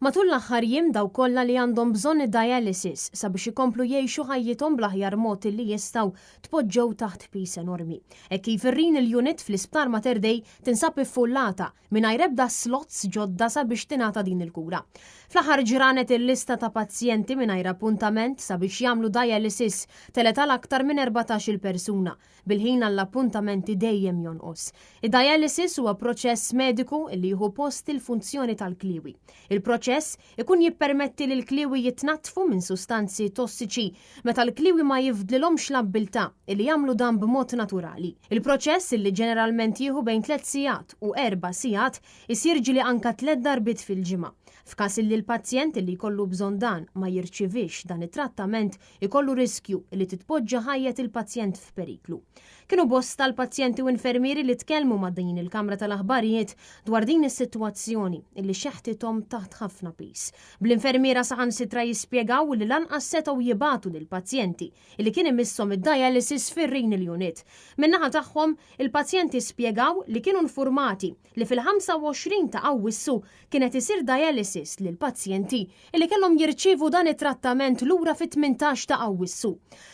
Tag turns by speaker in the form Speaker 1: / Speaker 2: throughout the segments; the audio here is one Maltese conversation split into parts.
Speaker 1: Matul l-aħħar jiem dawk kollha li għandhom bżonn id-dialysis sabiex ikomplu jgħixu ħajjithom bl-aħjar mod li jistgħu tpoġġew taħt piż enormi. Hekk kif ir-Renal Unit fl-Isptar Mater Dei tinsab iffullata mingħajr ebda slots ġodda sabiex tingħata din il-kura. Fl-aħħar ġranet il-lista ta' pazjenti mingħajr appuntament sabiex jagħmlu dialysis telgħet għal aktar minn 14-il persuna bil-ħin għall-appuntamenti dejjem jonqos. Id-dialysis huwa proċess mediku li jieħu post il-funzjoni tal-kliewi. Il-proċess ikun jippermetti li l-kliewi jitnaddfu minn sustanzi tossiċi meta l-kliewi ma jifdlilhomx l-abbiltà li jagħmlu dan b'mod naturali. Il-proċess li ġeneralment jieħu bejn tliet sigħat u erba' sigħat isir ġieli anka tliet darbiet fil-ġimgħa. F'każ li l-pazjent li jkollu bżonn dan ma jirċivix dan it-trattament ikollu riskju li titpoġġa ħajjet il-pazjent f'periklu. Kienu bosta l-pazjenti u infermieri li tkellmu ma' din il-Kamra tal-Aħbarijiet dwar din is-sitwazzjoni li xeħtithom taħt ħafna piż. Bl-infermiera saħansitra jispjegaw li lanqas setgħu jibagħtu lill-pazjenti li kien imisshom id-dialysis fir-renal unit. Min-naħa tagħhom, il-pazjenti spjegaw li kienu nfurmati li fil-25 ta' Awwissu kienet isir dialysis lil pazjenti li kellhom jirċievu dan it-trattament lura fit-18 ta' Awwissu.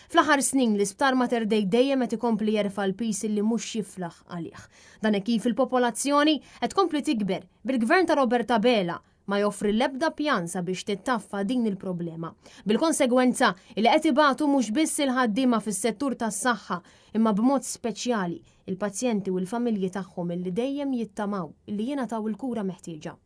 Speaker 1: Fl-aħħar snin l-Isptar Mater Dei dejjem qed ikompli jerfa' l-piż li mhux jiflaħ għalih. Dan hekk kif il-popolazzjoni qed tkompli tikber bil-Gvern ta' Robert Abela ma joffri l-ebda pjan sabiex tittaffa din il-problema. Bil-konsegwenza li qed ibatu mhux biss il-ħaddiema fis-settur tas-saħħa imma b'mod speċjali il-pazjenti u l-familji tagħhom illi dejjem jittamaw li jingħataw il-kura meħtieġa.